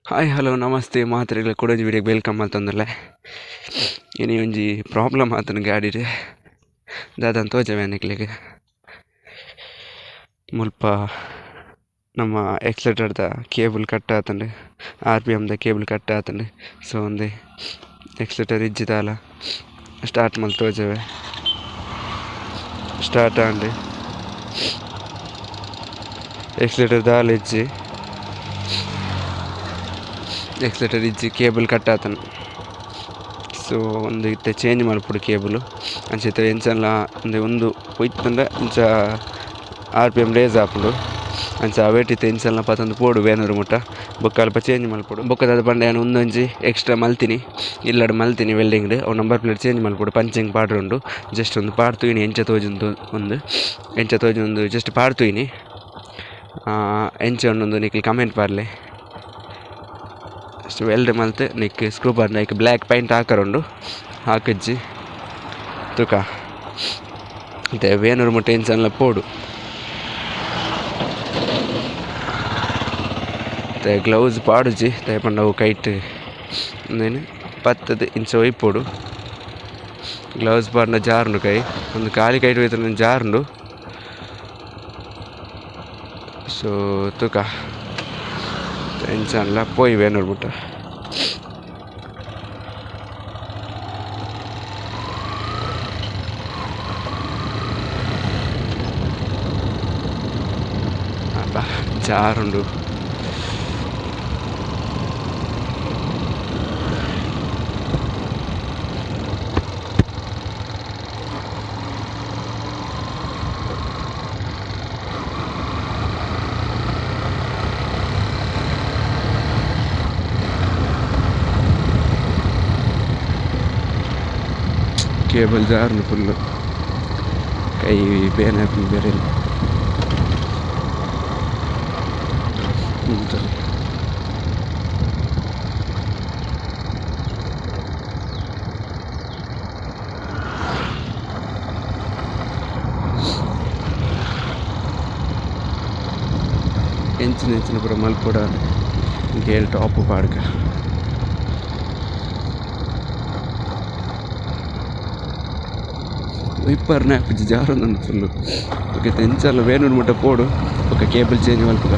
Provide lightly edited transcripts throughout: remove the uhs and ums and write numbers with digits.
Hi hello namaste ಮಾತ್ರೆಗಳ ಕುಡೊಂಜಿ video welcome ಮಲ್ತೊಂದುಲ್ಲೆ ಇನಿ ಒಂಜಿ ಪ್ರಾಬ್ಲಮ್ ಆತುಂಡು ಗಾಡಿಡ್ ದಾದಾಂದ್ ತೋಜಾವೆ ನಿಕ್ಲೆಗ್ ಮುಲ್ಪ ನಮ್ಮ ಎಕ್ಸಲೇಟರ್ ದ ಕೇಬಲ್ ಕಟ್ ಆತುಂಡು ಆರ್.ಪಿ.ಎಮ್ ದ ಕೇಬಲ್ ಕಟ್ ಆತುಂಡು ಸೊ ಉಂದೆ ಎಕ್ಸಲೇಟರ್ ಇಜ್ಜಿ ದಾಲ ಸ್ಟಾರ್ಟ್ ಮಲ್ತ್ ತೋಜಾವೆ ಸ್ಟಾರ್ಟ್ ಆಂಡ್ ಎಕ್ಸಲೇಟರ್ ದಾಲ ಇಜ್ಜಿ. ಎಕ್ಸಲೇಟರ್ ಇಜ್ಜಿ ಕೇಬಲ್ ಕಟ್ ಆತುಂಡು ಸೊ ಉಂದು ಇತ್ತೆ ಚೇಂಜ್ ಮನ್ಪೊಡು ಕೇಬಲ್ ಅಂಚ ಇತ್ತೆ ಎಂಚಲ ಉಂದು ಉಂದು ಪೋಯ್ತುಂಡ ಇಂಚ ಆರ್.ಪಿ.ಎಮ್ ರೇಸ್ ಆಪುಂಡು ಅಂಚ ಅವೇಟ್ ಇತ್ತೆ ಎಂಚಲ ಪತೊಂದು ಪೋಡು ಬೇನೂರು ಮುಟ್ಟ ಬೊಕ್ಕ ಅಲ್ಪ ಚೇಂಜ್ ಮನ್ಪೊಡು ಬೊಕ್ಕ ದಾದ ಪಂಡ ಯಾನ್ ಉಂದೊಂಜಿ ಎಕ್ಸ್ಟ್ರಾ ಮಲ್ತಿನಿ ಇಲ್ಲಡ್ ಮಲ್ತಿನಿ ವೆಲ್ಡಿಂಗ್ ಅವು ನಂಬರ್ ಪ್ಲೇಟ್ ಚೇಂಜ್ ಮನ್ಪೊಡು ಪಂಚಿಂಗ್ ಪಾಡ್ರೆ ಉಂಡು ಜಸ್ಟ್ ಉಂದು ಪಾಡ್ ತೂಯಿನಿ ಎಂಚ ತೋಜುಂಡು ಉಂದು ಎಂಚ ತೋಜುಂಡು ಜಸ್ಟ್ ಪಾಡ್ ತೂಯಿನಿ ಎಂಚ ಉಂಡು ನಿಕುಲು ಕಮೆಂಟ್ ಪಾಡ್ಲೆ. ಅಷ್ಟು ವೆಲ್ಡ್ ಮಲ್ತ್ ನೆಕ್ ಸ್ಕ್ರೂ ಪಾಡ್ನ ಐಕ್ ಬ್ಲ್ಯಾಕ್ ಪೈಂಟ್ ಹಾಕರುಂಡು ಹಾಕುಜ್ಜಿ ತೂಕ ಇತ್ತೆ ವೇನೂರು ಮುಟ್ಟ ಎಂಚನ್ಲ ಪೋಡು. ಇತ್ತೆ ಗ್ಲೌಸ್ ಪಾಡುಜಿ ದಾಯೆ ಪಂಡ ಅವು ಕೈಟ್ ಉಂದೆನ್ ಪತ್ತುದು ಇಂಚ ಒಯ್ಪೊಡು ಗ್ಲೌಸ್ ಪಾಡ್ಂಡ ಜಾರುಂಡು ಕೈ ಉಂದು ಖಾಲಿ ಕೈಟ್ ಒಯ್ತುಂಡ ಜಾರುಂಡು ಸೊ ತೂಕ ಎಂಚನ್ಲ ಪೋಯಿ ವೇನೂರು ಮುಟ್ಟ. ಅಬ್ಬಾ ಜಾರುಂಡು. ಕೇಬಲ್ ಜಾರುಂಡು ಫುಲ್ ಕೈ ಬೇನೆ ಆಪುಂಡು ಬೇರೆ ಉಂತೊಲಿ. ಎಂಚಿನ ಎಂಚಿನ ಪೂರ ಮಲ್ಪೊಡಾಂಡ್ ಗೇರ್ ಟಾಪ್ ಪಾಡ್ಕ. ಒಯ್ಪರ್ನೆ ಆಪುಜಿ ಜಾರೊಂದುಂಡು ಫುಲ್ಲು ಬೊಕ ಇತ್ತೆ ಎಂಚಲ ವೇಣೂರು ಮುಟ್ಟ ಪೋಡು ಬೊಕ ಕೇಬಲ್ ಚೇಂಜ್ ಮಲ್ಪುಗ.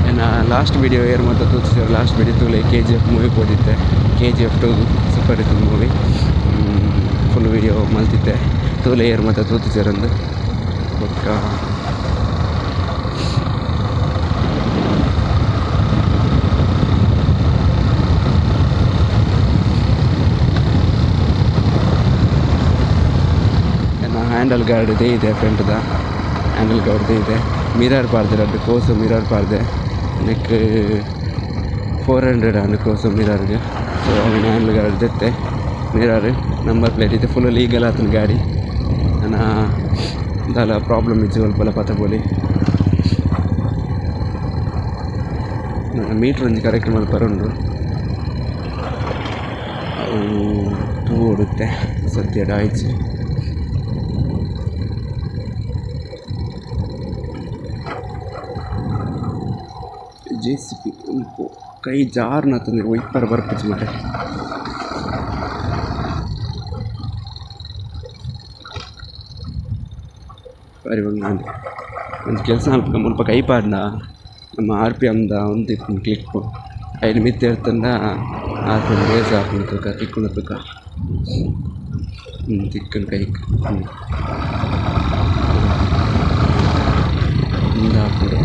ಎನ್ನ ಲಾಸ್ಟ್ ವೀಡಿಯೋ ಏರ್ ಮಾತ ತೂತಿಜೆರ್ ಲಾಸ್ಟ್ ವೀಡಿಯೋ ತೂಲೆ ಕೆ.ಜಿ.ಎಫ್ ಮೂವಿ ಪೋದಿತ್ತೆ ಕೆ.ಜಿ.ಎಫ್ 2 ಸೂಪರ್ ಇತ್ತು ಮೂವಿ ಫುಲ್ ವೀಡಿಯೋ ಮಲ್ತಿತ್ತೆ ತೂಲೆ ಏರ್ ಮಾತ ತೂತಿಜೆರಂದ್ ಬೊಕ್ಕ ಎನ್ನ ಹ್ಯಾಂಡಲ್ ಗಾರ್ಡ್ ಇದೆ ಫ್ರಂಟ್ದ ಹ್ಯಾಂಡಲ್ ಗಾರ್ಡ್ ಇದೆ ಮಿರರ್ ಪಾಡ್ದೆ ರಡ್ಡ್ ಕೋಸು ಮಿರರ್ ಪಾಡ್ದೆ ನೆಕ್ಕ್ 400 ಆಂಡ್ ಕೋಸು ಮಿರರ್ಗ್ ಸೊ ಅವೆನ್ ಹ್ಯಾಂಡಲ್ ಗಾರ್ಡ್ ದೆತ್ತೆ ಮಿರರ್ ನಂಬರ್ ಪ್ಲೇಟ್ ಇತ್ತೆ ಫುಲ್ ಲೀಗಲ್ ಆತುಂಡು ಗಾಡಿ ನನ ದಾಲ ಪ್ರಾಬ್ಲಮ್ ಇಜ್ಜಿ ಒಲ್ಪಲ ಪತ ಪೋಲಿ ಮೀಟ್ರ್ ಒಂಜಿ ಕರೆಕ್ಟ್ ಮಲ್ಪರೆ ಉಂಡು ಅವು ತೂವೊಡು ಇತ್ತೆ ಸದ್ಯಡ್ ಆಯಿಜಿ. ಜೆ.ಸಿ.ಬಿ ಕೈ ಜಾರುನತುಂಡು ಒಯ್ಪರ ಬರ್ಪುಜಿ ಮಾರ್ರೆ. ಬಾರಿ ಬಂಗಾಂಡ್ ಒಂಜಿ ಕೆಲಸ ಮಲ್ಪುಗ ಮುಲ್ಪ ಕೈ ಪಾಡ್ಂಡ ನಮ್ಮ ಆರ್.ಪಿ.ಎಮ್ ದ ಉಂದು ಇಪ್ಪುಂಡು ಕ್ಲಿಪ್ ಐನ್ ಮಿತ್ತ್ ಎರ್ತುಂಡ ಆರ್.ಪಿ.ಎಮ್ ರೇಸ್ ಆಪುಂಡು ತೂಕ ತಿಕ್ಕುಂಡ ತೂಕ ತಿಕ್ಕುಂಡು ಕೈಕ್ ಉಂದು ಆಪುಂಡು.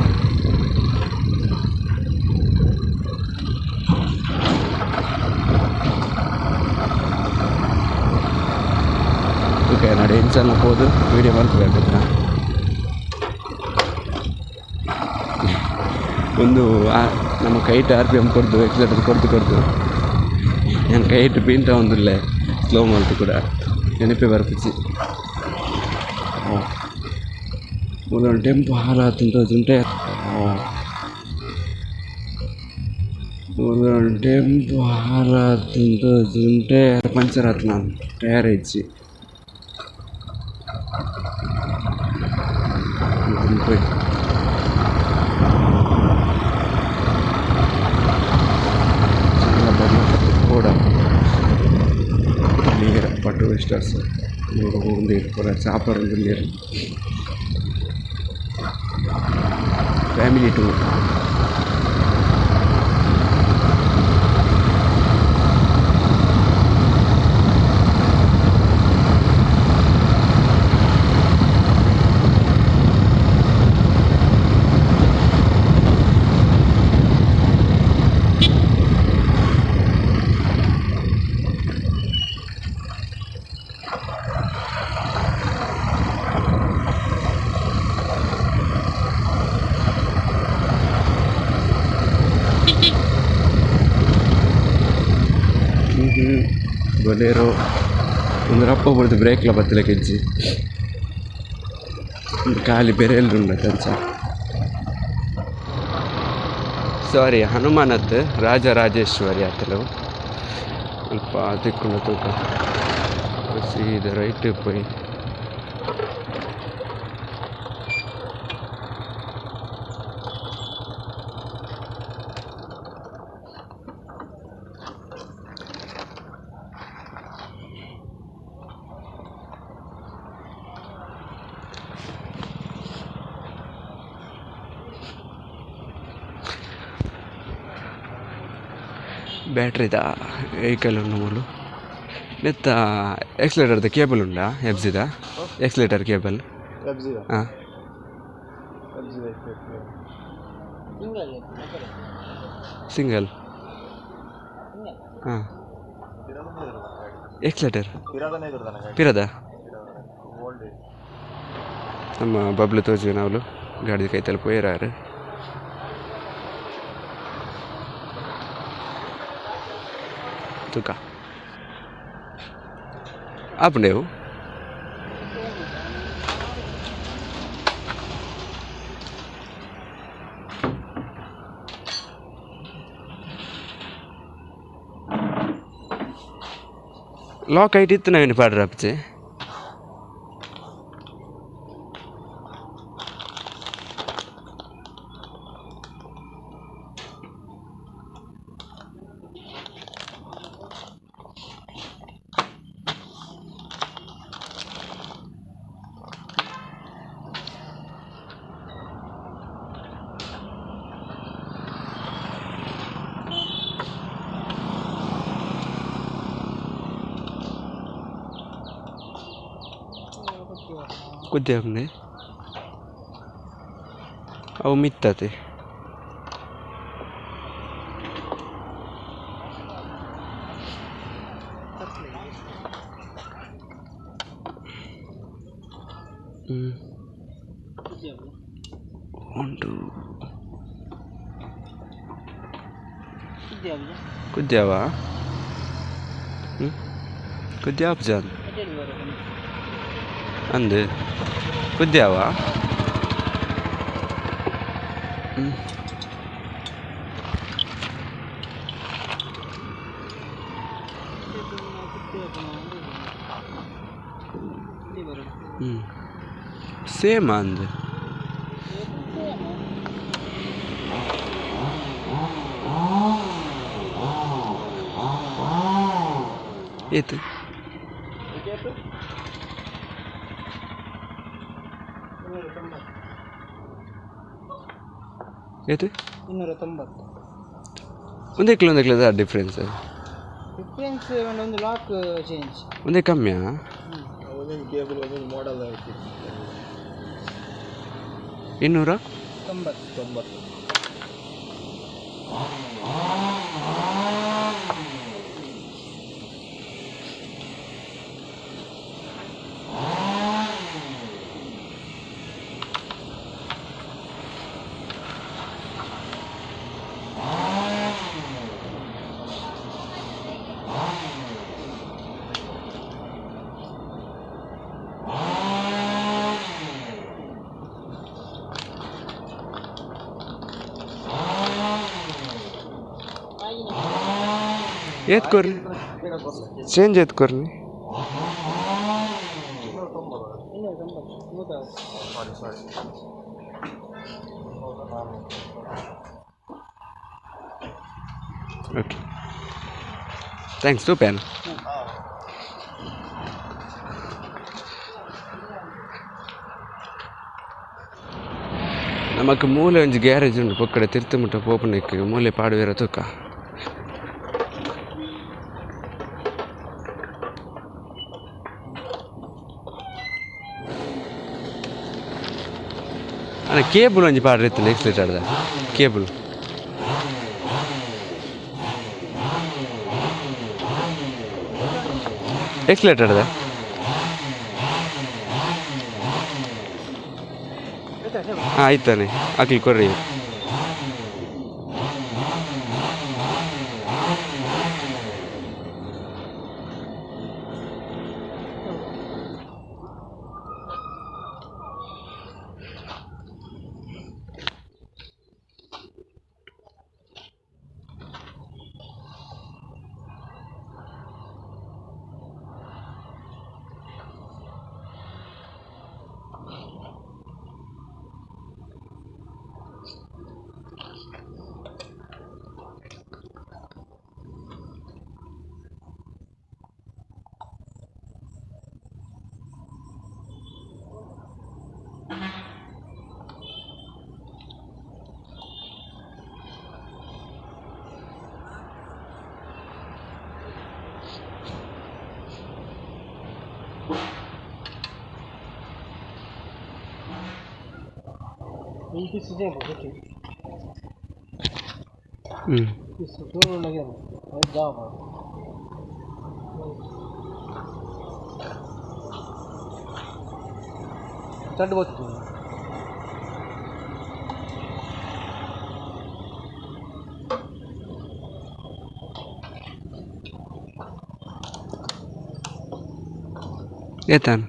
ತೂಕ ಎನಡ ಎಂಚಲ ಪೋದು ವೀಡಿಯೋ ಮಲ್ಪುವೆ ಬೋತ್ರ ಉಂದು ನಮ್ಮ ಕೈಟ್ ಆರ್.ಪಿ.ಎಮ್ ಕೊರ್ದು ಎಕ್ಸಲೇಟರ್ ಕೊರ್ದು ಕೊರ್ದು ಯಾನ್ ಕೈಟ್ ಪೀಂಟಾವೊಂದುಲ್ಲೆ ಸ್ಲೋ ಮಲ್ತ್ ಕುಡ ನೆನಪೇ ಬರ್ಪುಜಿ. ಮೂಲೊಂದು ಟೆಂಪೋ ಹಾಳಾತುಂಡು ತೋಜುಂಡೆ ಮೂಲೊಂದು ಟೆಂಪೋ ಹಾಳಾತುಂಡು ತೋಜುಂಡೆ ಪಂಚರ್ ಆತುಂಡು ಟೈರ್ ಇಜ್ಜಿ. ಯಂಗ್ಸ್ಟರ್ಸ್ ಉಂದು ಪೂರ ಚಾಪರ್ ಉಂದುಲ್ಲೆರ್ ಫ್ಯಾಮಿಲಿ ಟೂರ್. ಬೊಲೆರೋ ಒಂದು ರಪ್ಪ ಬುಡ್ದು ಬ್ರೇಕ್ಲ ಬತ್ತಲೆ ಇಜ್ಜಿ ಖಾಲಿ ಬೇರೆ ಉಂಡು ಅಂಚ. ಸಾರಿ, ಹನುಮಾನತ್ ರಾಜರಾಜೇಶ್ವರಿ ಆತಲವು ಅಲ್ಪ ತಿಕ್ಕುಂಡ ತೂಕ. ಸೀದಾ ರೈಟ್ ಪೋಯಿ. ಬ್ಯಾಟ್ರಿದ ವೆಹಿಕಲ್ ಉಂಡು ಮೂಲು. ನೆತ್ತ ಎಕ್ಸಲೇಟರ್ದ ಕೇಬಲ್ ಉಂಡಾ? ಎಫ್ಸಿದ ಎಕ್ಸಲೇಟರ್ ಕೇಬಲ್? ಹಾಂ, ಸಿಂಗಲ್. ಹಾಂ, ಎಕ್ಸಲೇಟರ್ ಪಿರದ ನಮ್ಮ ಬಬ್ಲು ತೋಜುವೆ. ನಾವು ಗಾಡಿ ಕೈತಲ್ ಪೋಯೆರಾರು. ತೂಕ ಆಪುಂಡೇವು. ಲಾಕ್ ಐಟ್ ಇತ್ತು ನಾವೇನು ಪಾಡ್ರ ಆಪುಜಿ. ಕುದ್ದೆ ಅವು ಮಿತ್ತತೆ. ಉಂಟು ಕುದ್ಯಾವ ಕುದ್ಯಾಪ್ ಜಾನ್ ಅಂದು ಕುದ್ಯಾವ. ಹ್ಞೂ, ಸೇಮ್ ಅಂದು. ಏತು ಏತು? 290. ಒಂದೇ ಕಿಲೋ, ಒಂದೇ ಕಿಲೋ ಡಿಫ್ರೆನ್ಸ್. ಡಿಫ್ರೆನ್ಸ್ ಒಂದು ಲಾಕ್ ಚೇಂಜ್. ಒಂದೇ ಕಮ್ಮಿಯಾ? ಒಂದೊಂದು ಕೇಬಲ್, ಒಂದೊಂದು ಮಾಡಲ್. 290. 90. ಏತ್ ಕೊರ್ಲಿ ಚೇಂಜ್? ಏತ್ ಕೊರ್ಲಿ? 290. ಸಾರಿ ಸಾರಿ. Okay, thanks. ತೂಪೇನು. ನಮಕ್ ಮೂಲೆ ಒಂಜಿ ಗ್ಯಾರೇಜ್ ಉಂಡು ಪೊಕ್ಕಡೆ ತಿರ್ತು ಮುಟ್ಟ ಪೋಪುನೆಕ್ ಮೂಲೆ ಪಾಡುವೆರ ತೂಕ. ಅಣ್ಣ ಕೇಬಲ್ ಒಂಜಿ ಪಾಡ್ರೆ ಇತ್ತು ಎಕ್ಸ್ಲೇಟರ್ದ ಕೇಬಲ್. ಎಕ್ಸ್ಲೇಟರ್ದ ಹಾಂ ಆಯ್ತಾನೆ ಅಕ್ಲಿ ಕೊರ್ರಿ. ಏತಾನ್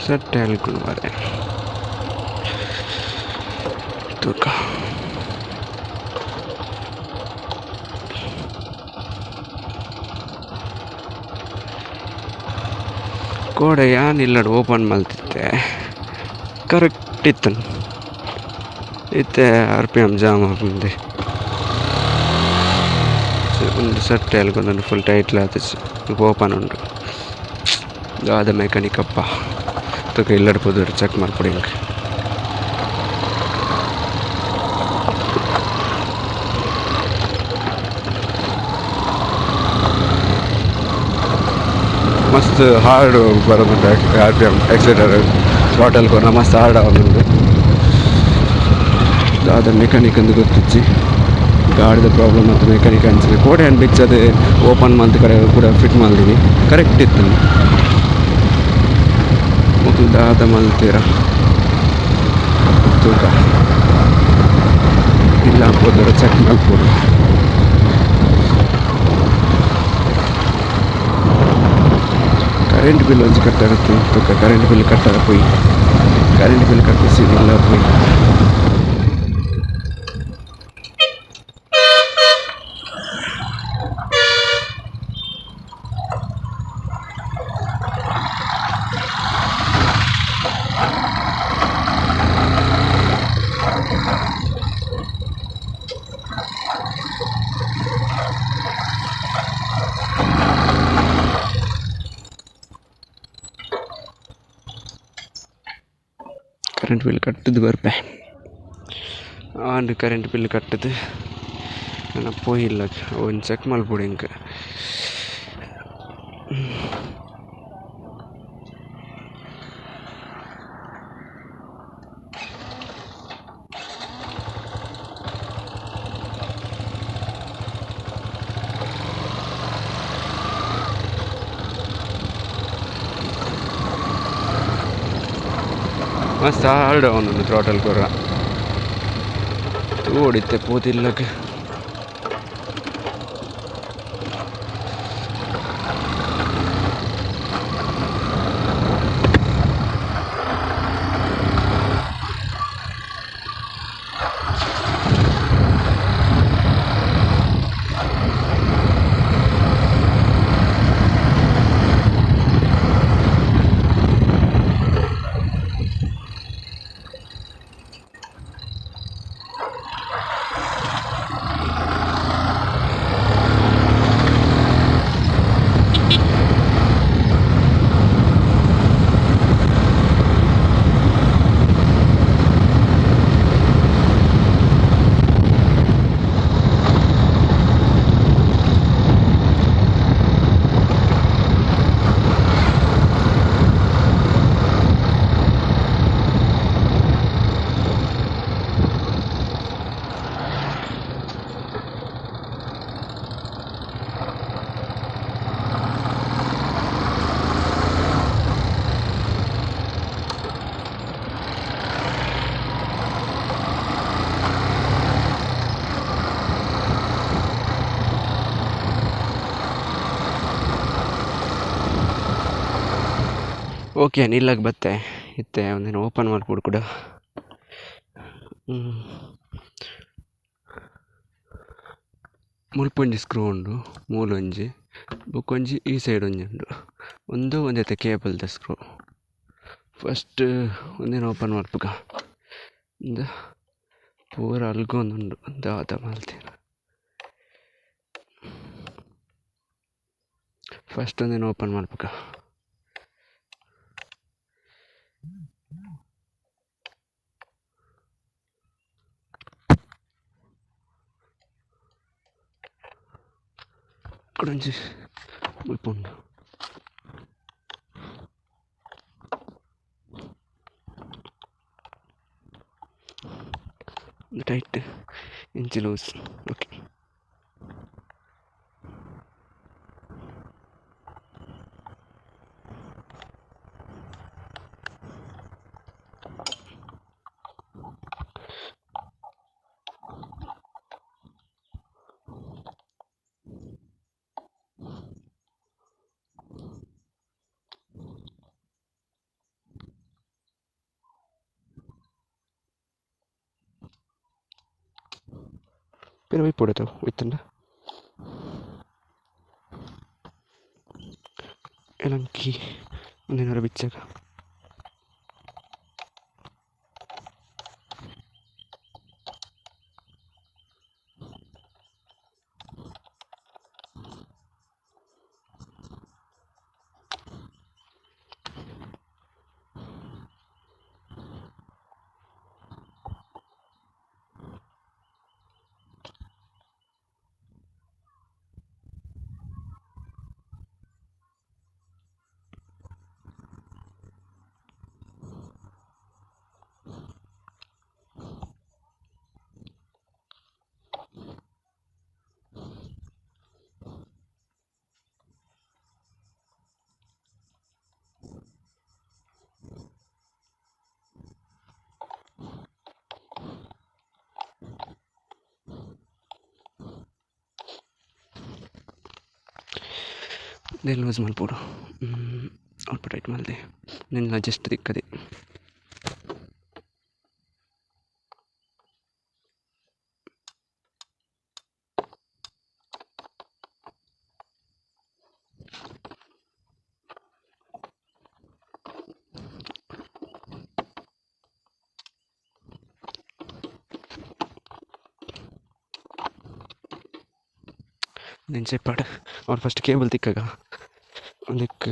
ಸೆಟ್ ಹೇಳ್ಕೊಂಡು ಮಾರೆ ತೂಕ. ಕೋಡೆ ಯಾನ್ ಇಲ್ಲಡ್ ಓಪನ್ ಮಲ್ತಿತ್ತೆ ಕರೆಕ್ಟ್ ಇತ್ತು. ಇತ್ತೆ ಆರ್ ಪಿ ಎಮ್ ಜಾಮ್ ಆಪುಂಡು. ಒಂದು ಸೆಟ್ ಹೇಳ್ಕೊಂಡು ಫುಲ್ ಟೈಟ್ಲ್ ಆತಿச்சு ಓಪನ್ ಉಂಟು. ದಾದ ಮೆಕ್ಯಾನಿಕ್ ಅಪ್ಪ ತೂಕ ಇಲ್ಲಡ್ ಪೋದು ಚೆಕ್ ಮಲ್ಪೊಡು ಎಂಕ್. ಮಸ್ತ್ ಹಾರ್ಡ್ ಬರೋದುಂಟು ಆರ್ ಪಿ ಎಮ್ ಎಕ್ಸಿಲೇಟರ್ ಥ್ರಾಟಲ್ ಕೊರ್ನ ಮಸ್ತ್ ಹಾರ್ಡ್ ಆವೊಂದುಂಡು. ದಾದ ಮೆಕ್ಯಾನಿಕ್ ಅಂದ್ ಗೊತ್ತಿಜ್ಜಿ ಗಾಡಿದ ಪ್ರಾಬ್ಲಮ್ ಮತ್ತು ಮೆಕ್ಯಾನಿಕ್ ಅಂಚನೆ ಕೋಡೆ ಆ್ಯಂಡ್ ಬಿಚ್ ಅದು ಓಪನ್ ಮಲ್ತ್ ಕಡೆ ಕೂಡ ಫಿಟ್ ಮಲ್ದಿನಿ ಕರೆಕ್ಟ್ ಇತ್ತು. ಮೊದಲು ದಾದ ಮಲ್ತೀರ ತೂಕ ಇಲ್ಲ ಪೋದರ ಚೆಕ್ ಮಲ್ಪೊಡು. ಕರೆಂಟ್ ಬಿಲ್ ಒಂಜಿ ಕಟ್ಟಾಗುತ್ತೆ ತೂಕ. ಕರೆಂಟ್ ಬಿಲ್ ಕಟ್ಟಾರ ಪೋಯಿ ಕರೆಂಟ್ ಬಿಲ್ ಕಟ್ಟಿಸಿ ಇಲ್ಲ ಪೋಯಿ. ಕರೆಂಟ್ ಬಿಲ್ ಕಟ್ಟುದು ಬರ್ಪೆ ಆಂಡ್ ಕರೆಂಟ್ ಬಿಲ್ ಕಟ್ಟುದು ನನ್ನ ಪೋಯಿಲ್ಲ ಒಂದು ಚೆಕ್ ಮಲ್ಪೊಡು ಎಂಕ್. ಮಸ್ತ್ ಹಾರ್ಡ್ ಅವನು ಥ್ರಾಟಲ್ ಕೊರ್ರ ತೂಡಿತ್ತೆ ಪೋತಿಲ್ಲಕ್ಕೆ. ಓಕೆ ನಿಲ್ಲಾಗ ಬತ್ತೆ ಇತ್ತೆ ಒಂದಿನ ಓಪನ್ ಮಲ್ಪೊಡು ಕುಡ. ಮುಲ್ಪ ಒಂಜಿ ಸ್ಕ್ರೂ ಉಂಡು ಮೂಲೊಂಜಿ ಬೊಕೊಂಜಿ ಈ ಸೈಡ್ ಒಂಜಿ ಉಂಡು ಉಂದು ಒಂದೆತ ಕೇಬಲ್ ದ ಸ್ಕ್ರೂ. ಫಸ್ಟ್ ಉಂದೆನ್ ಓಪನ್ ಮಲ್ಪುಗ. ಉಂದು ಪೂರ ಅಲ್ಗೊಂದುಂಡು ದಾದ ಮಲ್ತೆರ್. ಫಸ್ಟ್ ಉಂದೆನ್ ಓಪನ್ ಮಲ್ಪುಗ. ಕುಡೊಂಜಿ ಮುಲ್ಪ ಉಂಡು. ಟೈಟ್ ಇಂಚಿ ಲೂಸ್. ಓಕೆ ಪಿರ ಒಯ್ಪೊಡತ ಒಯ್ತುಂಡ ಎಲಂಕಿ ಉಂದೆನ್ ಒರ ಬಿಚ್ಚಗ. ಉಂದೆನ್ ಲೂಸ್ ಮಲ್ಪೊಡು. ಅಲ್ಪ ಟೈಟ್ ಮಲ್ದೆ ನೆನ್ಲ ಜಸ್ಟ್ ತಿಕ್ಕದೆ. ಉಂದೆನ್ ಸೆಪ್ಪಾಡ್ ಅವ್ರು ಫಸ್ಟ್ ಕೇಬಲ್ ತಿಕ್ಕಗ ಉಂದೆಕ್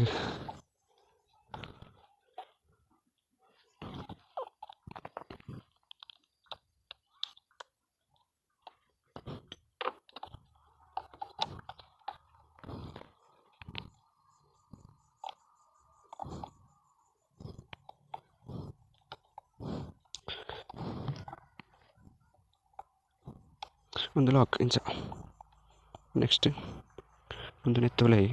ಉಂದು ಲಾಕ್ ಇಂಚ. ನೆಕ್ಸ್ಟ್ ಉಂದು ನೆತ್ತ ಉಲಯಿ.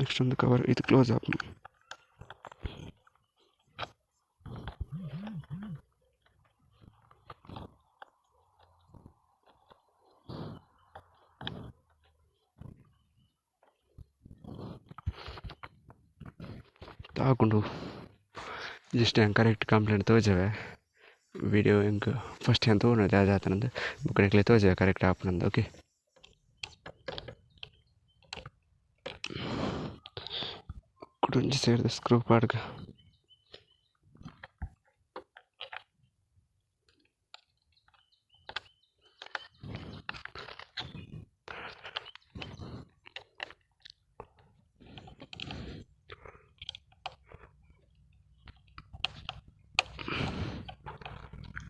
ನೆಕ್ಸ್ಟ್ ಒಂದು ಕವರ್ ಇದು ಕ್ಲೋಸ್ ಆಪುಂಡು. ತಾಗುಂಡು ಜಸ್ಟ್ ಯಾನ್ ಕರೆಕ್ಟ್ ಕಂಪ್ಲೇಂಟ್ ತೋಜವೆ ವಿಡಿಯೋ ಎಂಕ್ ಫಸ್ಟ್ ಯಾನ್ ತೂವೊಡು ದಾದ ಆತನಂದ್ ಬೊಕ ನಿಕ್ಲೆ ತೋಜವೆ ಕರೆಕ್ಟ್ ಆಪುನಂದ್. ಓಕೆ ಕುಡೊಂಜಿ ಸೈಡ್ ದ ಸ್ಕ್ರೂ ಪಾಡ್ಗ.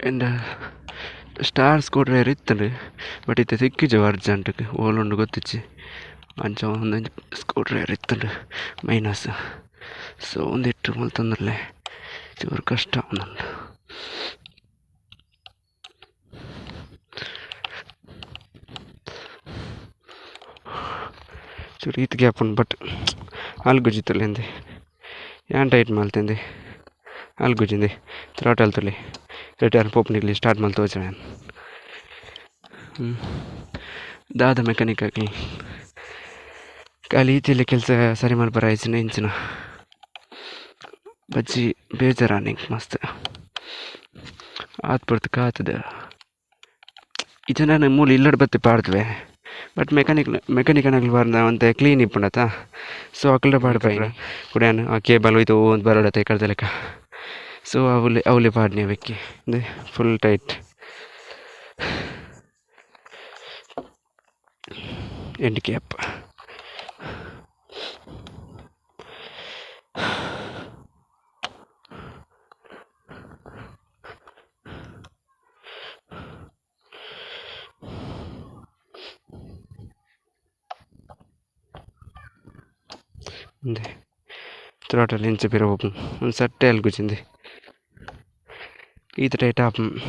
ಎಂಡ ಸ್ಟಾರ್ ಸ್ಕ್ರೂ ಡ್ರೈವರ್ ಇತ್ತುಂಡು ಬಟ್ ಇತ್ತೆ ತಿಕ್ಕಿಜಿ ಅರ್ಜೆಂಟ್ ಓಲುಂಡು ಗೊತ್ತಿಜ್ಜಿ. ಅಂಚ ಒಂದೊಂಜಿ ಸ್ಕ್ರೂ ಡ್ರೈವರ್ ಇತ್ತುಂಡು ಮೈನಸ್. ಸೊ ಉಂದೆಟ್ ಮಲ್ತೊಂದುಲ್ಲೆ ಚೂರು ಕಷ್ಟ ಆವೊಂದುಂಡು. ಚೂರು ಈತ್ ಗ್ಯಾಪ್ ಉಂಡು ಬಟ್ ಅಲ್ಗುಜಿ ತುಲೆಂದೆ ಯಾನ್ ಟೈಟ್ ಮಲ್ತಂದೆ ಅಲ್ಗುಜಿಂದೆ ಥ್ರಾಟಲ್ ತುಲೆ ರಿಟರ್ನ್ ಪೋಪುನಿಗ್ಲಿ ಸ್ಟಾರ್ಟ್ ಮಲ್ತ್ ತೋಜುವೆ ಯಾನ್. ದಾದ ಮೆಕ್ಯಾನಿಕ್ ಆಕಿ ಖಾಲಿ ಈತೆಲ್ಲ ಕೆಲಸ ಸರಿ ಮಲ್ಪರ ಆಯ್ಚಿನ ಇಂಚಿನ ಬಜ್ಜಿ ಬೇಜಾರಾನ ಎಂಕ್ ಮಸ್ತ್ ಆತ್ ಪೊರ್ತು ಕಾತುದು ಇಜ್ಜಂಡ ಮೂಲು ಇಲ್ಲಡ್ ಬತ್ತಿ ಪಾಡ್ದುವೆ ಬಟ್ ಮೆಕ್ಯಾನಿಕ್ ಮೆಕ್ಯಾನಿಕ್ ಅನಕುಲು ಪಾಡ್ದ ಒಂತೆ ಕ್ಲೀನ್ ಇಪ್ಪುಂಡತ ಸೊ ಅಕಲ್ಡ ಪಾಡ್ಪೈನ ಕುಡ್ಯಾನ್ ಆ ಕೇಬಲ್ ಹೋಯ್ತು ಒಂದು ಬರೋಡತ್ತ ಈ ಲೆಕ್ಕ ಸೊ ಅವಲೆ ಅವಲೆ ಪಾಡ್ನೆ ಅವೆಕ್ಕೆ ಫುಲ್ ಟೈಟ್ ಎಂಡ್ ಕ್ಯಾಪ್. ಉಂದೆ ತ್ರೋಟಲ್ ಇಂಚ ಪಿರ ಪೋಪುಂಡು ಉಂದು ಸಟ್ಟೆ ಅಲ್ಗುಜಿಂದು ಈತ್ ಟೈಟ್ ಆಪುಂಡು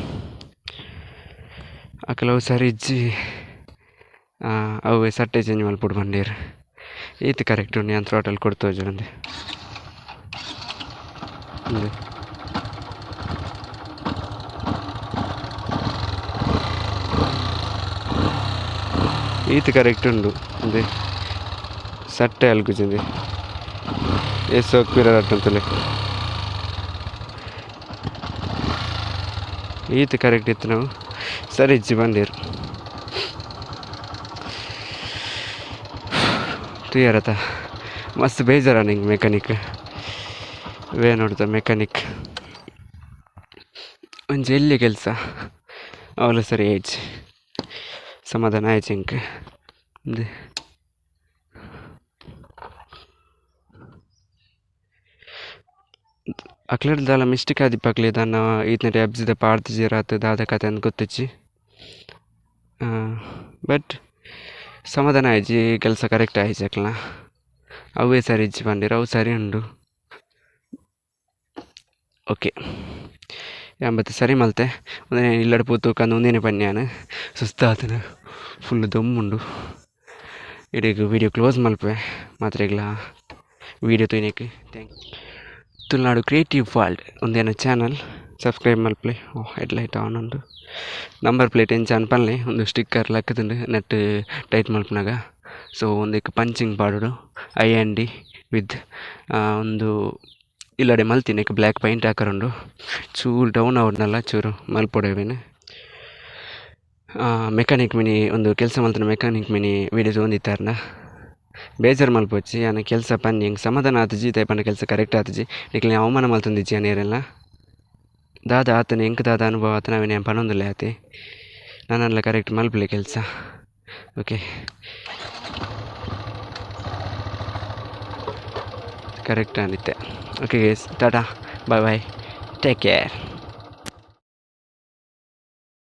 ಅಕಲ್ ಅವು ಸರಿ ಇಜ್ಜಿ ಅವು ಸಟ್ಟೆ ಚೇಂಜ್ ಮಲ್ಪೊಡು ಪಂಡೆರ್ ಈತ್ ಕರೆಕ್ಟ್ ಉಂಡು ಯಾನ್ ತ್ರೋಟಲ್ ಕೊರ್ದು ತೋಜೊಂದು ಉಂದು ಈತ್ ಕರೆಕ್ಟ್ ಉಂಡು ಉಂದು ಸಟ್ಟೆ ಅಲ್ಗುಜಿಂದು ಏಸೋಕ್ ಪಿರ ರಟ್ಟುಂತುಲೆ ಈತ್ ಕರೆಕ್ಟ್ ಇತ್ತು ಸರಿ ಇಜ್ಜಿ ಬಂದೀರು ತೂಯರತ ಮಸ್ತ್ ಬೇಜಾರ ನಿಂಗೆ ಮೆಕ್ಯಾನಿಕ್ ವೇ ನೋಡ್ದ ಮೆಕ್ಯಾನಿಕ್ ಒಂಜಿ ಎಲ್ಯ ಕೆಲಸ ಅವಲ ಸರಿ ಆಯ್ಚಿ ಸಮಾಧಾನ ಆಯ್ಚಿ ಎಂಕ್ ಉಂದು ಅಕ್ಲೆಡ್ ದಾಲ ಮಿಸ್ಟೇಕ್ ಆದಿಪ್ಪಕ್ಲೆ ದಾನ್ನ ಈತ್ನೆಟ ಎಬ್ಜಿದ ಪಾಡ್ದಿಜೆರ್ ಅತ್ ದಾದ ಕತೆ ಅಂದ್ ಗೊತ್ತಿಜ್ಜಿ ಬಟ್ ಸಮಾಧಾನ ಆಯ್ಜಿ ಕೆಲಸ ಕರೆಕ್ಟ್ ಆಯ್ಜಿ ಅಕ್ಲ್ನ ಅವೇ ಸರಿ ಇಜ್ಜಿ ಪಂಡೆರ್ ಅವು ಸರಿ ಉಂಡು ಓಕೆ ಯಾನ್ ಬತ್ತೆ ಸರಿ ಮಲ್ತೆ ಉಂದೆನೆ ಇಲ್ಲಡ್ ಪೋತು ಉಂದೆನೆ ಪನ್ನೆ ಯಾನ್ ಸುಸ್ತಾತುಂಡು ಫುಲ್ ದಮ್ಮುಂಡು ಇಡೆಗ್ ವೀಡಿಯೋ ಕ್ಲೋಸ್ ಮಲ್ಪುವೆ ಮಾತ್ರೆಗ್ಲ ವೀಡಿಯೋ ತೂಯಿನೆಕ್ thank Tulunadu creative world ಉಂದೆನ channel subscribe ಮಲ್ಪುಲೆ ಓ ಹೆಡ್ ಲೈಟ್ ಆನ್ ಉಂಡು ನಂಬರ್ ಪ್ಲೇಟ್ ಎಂಚ ಪನ್ಲೆ ಉಂದು ಸ್ಟಿಕ್ಕರ್ ಲಕ್ಕುದುಂಡು ನೆಟ್ ಟೈಟ್ ಮಲ್ಪುನಗ ಸೊ ಉಂದೆಕ್ ಪಂಚಿಂಗ್ ಪಾಡೊಡು I N D with ಉಂದು ಇಲ್ಲಡೆ ಮಲ್ತಿನಿ ಐಕ್ ಬ್ಲ್ಯಾಕ್ ಪೈಂಟ್ ಹಾಕರುಂಡು ಚೂರು ಡೌನ್ ಆವೊಡ್ನಲ್ಲ ಚೂರು ಮಲ್ಪೊಡು ಅವೆನ್ ಮೆಕ್ಯಾನಿಕ್ ಮಿನಿ ಉಂದು ಕೆಲಸ ಮಲ್ತುನ ಮೆಕ್ಯಾನಿಕ್ ಮಿನಿ ವೀಡಿಯೋ ತೂವೊಂದಿತ್ತಾರ್ನ ಬೇಜಾರ್ ಮಲ್ಪೊಚ್ಚಿ ಯಾನ್ ಕೆಲಸ ಪನ್ನಿ ಎಂಕ್ ಸಮಾಧಾನ ಆತುಜಿ ದಾಯೆ ಪಂಡ ಕೆಲಸ ಕರೆಕ್ಟ್ ಆತುಜಿ ನಿಕ್ಲೆನ್ ಅವಮಾನ ಮಲ್ತೊಂದಿಜ್ಜಿ ಯಾನ್ ಏರೆಲ ದಾದ ಆತುಂಡು ಎಂಕ್ ದಾದ ಅನುಭವ ಆತುಂಡು ಅವೆನ್ ಯಾನ್ ಪನೊಂದುಲ್ಲೆ ಆತೆ ನನಲ ಕರೆಕ್ಟ್ ಮಲ್ಪುಲೆ ಕೆಲಸ ಓಕೆ ಕರೆಕ್ಟ್ ಆಂಡ್ ಇತ್ತೆ okay guys tata bye bye take care.